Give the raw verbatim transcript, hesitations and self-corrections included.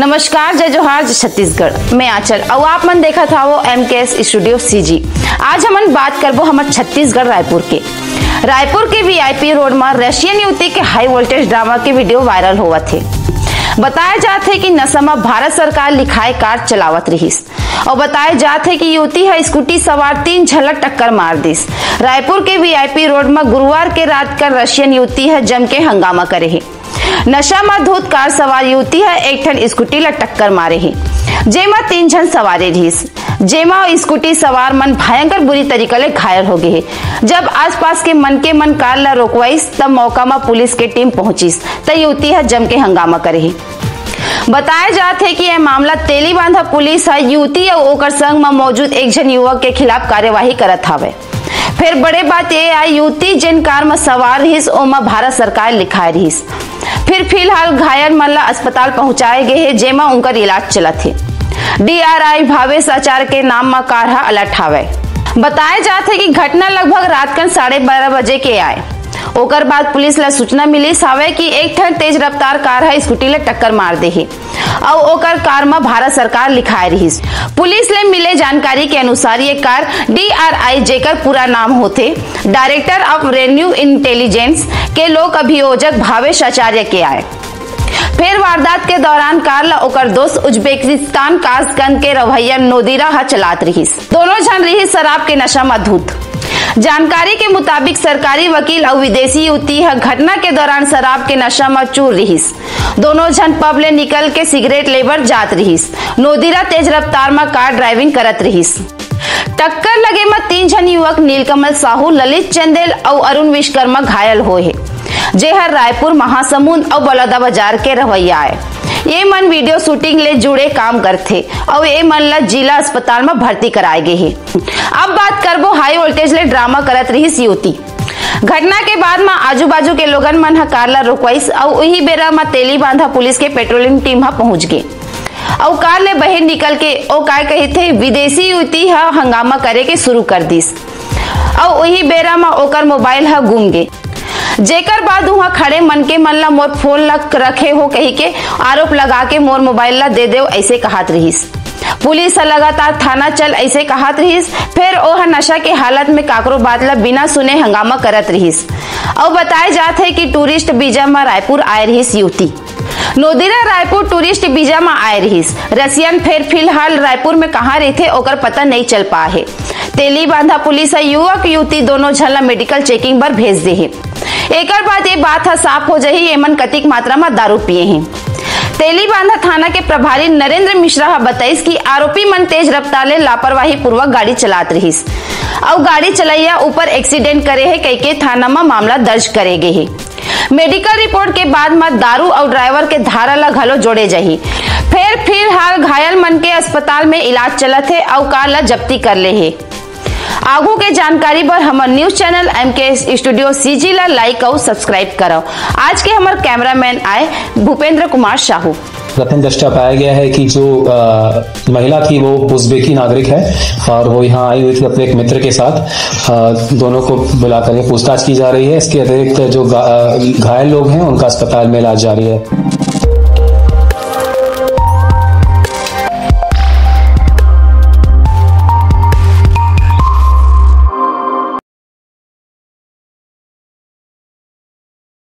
नमस्कार, जय जोहार, जय छत्तीसगढ़। मैं आंचल अउ आप मन देखत हावो एमकेएस स्टूडियो सीजी। आज हमन बात करबो हमर छत्तीसगढ़ रायपुर के। रायपुर के वीआईपी रोड म रशियन युवती के हाई वोल्टेज ड्रामा के वीडियो वायरल होवत हे। बताया जात हे कि नशा म भारत सरकार लिखाए कार चलावत रिहिस अउ बताया जात हे कि युवती ह स्कूटी सवार तीन झन ल टक्कर मार दिस। रायपुर के वीआईपी रोड म गुरुवार के रात कर रशियन युवती ह जम के हंगामा करे हे। नशा म धुत कार सवार युवती ह एक ठन स्कूटी ल टक्कर मारे हे, जेमा तीन झन सवारी रिहिस, जेमा स्कूटी सवार मन भयंकर बुरी तरीका ले घायल हो गे हे। जब आसपास के मनके मन कार ल रोकवाइस, तब मौका म पुलिस के टीम पहुंचिस, त युवती ह जम के हंगामा करे हे। बताया जात हे कि यह मामला तेलीबांधा पुलिस ह युवती अउ ओकर संग म मौजूद एक झन युवक के खिलाफ कार्यवाही करत हावय। फेर बड़े बात ये आय, युवती जेन कार म सवार रिहिस, ओमा भारत सरकार लिखाए रिहिस। फिर फिलहाल घायल मन ला अस्पताल पहुंचाए गे हे, जेमा उनकर इलाज चलत हे। डीआरआई भावेश आचार्य के नाम म कार ह अलर्ट हावय। बताए जात हे कि घटना लगभग रात कन साढ़े बारह बजे के आय। ओकर बाद पुलिस ला सूचना मिलिस हावय कि एक ठन तेज रफ्तार कार ह स्कूटी ला टक्कर मार दे हे। अउ ओकर कार म भारत सरकार लिखाए रिहिस। पुलिस ले मिले जानकारी के अनुसार ये कार डीआरआई, जेकर पूरा नाम होथे डायरेक्टर ऑफ रेवेन्यू इंटेलिजेंस, के लोक अभियोजक भावेश आचार्य के आय। फेर वारदात के दौरान कार ल ओकर दोस्त उज्बेकिस्तान कासगंज के रहवइया नोदिरा ह चलात रिहिस। दोनों झन रिहिस शराब के नशा म धुत। जानकारी के मुताबिक सरकारी वकील अउ विदेशी युवती ह घटना के दौरान शराब के नशा म चूर रिहिस। दोनों झन पब ले निकल के सिगरेट लेबर जात रिहिस। नोदिरा तेज रफ्तार म कार ड्राइविंग करत रिहिस। टक्कर लगे म तीन झन युवक नीलकमल साहू, ललित चंदेल अउ अरुण विश्वकर्मा घायल होए हे, जेहर रायपुर, महासमुंद अउ बलौदाबाजार के रहवइया आय। ये मन वीडियो शूटिंग ले जुड़े काम करथे अउ ये मन ल जिला अस्पताल म भर्ती कराए गे हे। अब बात करबो हाई वोल्टेज ले ड्रामा करत रिहिस युवती। घटना के बाद म आजू-बाजू के लोगन मन ह कार ल रुकवाइस अउ उही बेरा म तेलीबांधा पुलिस के पेट्रोलिंग टीम ह पहुंच गे अउ कार ले बाहिर निकल के ओ काय कहिथे, विदेशी युवती ह हंगामा करे के शुरू कर दिस अउ उही बेरा म ओकर मोबाइल ह गुम गे, जेकर बाद उहां खड़े मनके मन ल मोर फोन ल रखे हो कहिके आरोप लगा के मोर मोबाइल ल दे देव, अइसे कहत रिहिस। पुलिस ह लगातार थाना चल अइसे कहत रिहिस, फेर ओह नशा के हालत में काकरो बात ल बिना सुने हंगामा करत रिहिस। अउ बताए जात हे कि टूरिस्ट वीजा म रायपुर आए रिहिस युवती। नोदिरा रायपुर टूरिस्ट वीजा म आए रिहिस। रसियन फेर फिलहाल रायपुर में कहां रहिथे, ओकर पता नइ चल पाए हे। तेलीबांधा पुलिस ह युवक युवती दोनों झन ल मेडिकल चेकिंग बर भेज दे हे। एकर बाद ये बात ह साफ हो जाही, एमन कतिक मात्रा म दारू पिए हे। तेलीबांधा थाना के प्रभारी नरेंद्र मिश्रा ह बताइस कि आरोपी मन तेज रफ्तार ले लापरवाही पूर्वक गाड़ी चलात रिहिस अउ गाड़ी चलैया ऊपर एक्सीडेंट करे हे कहिके थाना म मामला दर्ज करे गे हे। मेडिकल रिपोर्ट के बाद म दारू अउ ड्राइवर के धारा ल घलो जोड़े जाही। फेर फिलहाल घायल मन के अस्पताल में इलाज चलत हे अउ कार ल जब्ती कर ले हे। आगू के जानकारी बर हमर news channel MK studio CG ला लाइक अउ सब्सक्राइब करव। आज के हमर कैमरामैन आय भूपेंद्र कुमार साहू। प्रथम दृष्टया पाया गया है कि जो अ, महिला थी, वो उज़्बेकी नागरिक है और वो यहाँ आई हुई थी अपने एक मित्र के साथ। अ, दोनों को बुला करके पूछताछ की जा रही है। इसके अतिरिक्त जो गा-, अ, घायल लोग हैं, उनका अस्पताल में इलाज जारी है।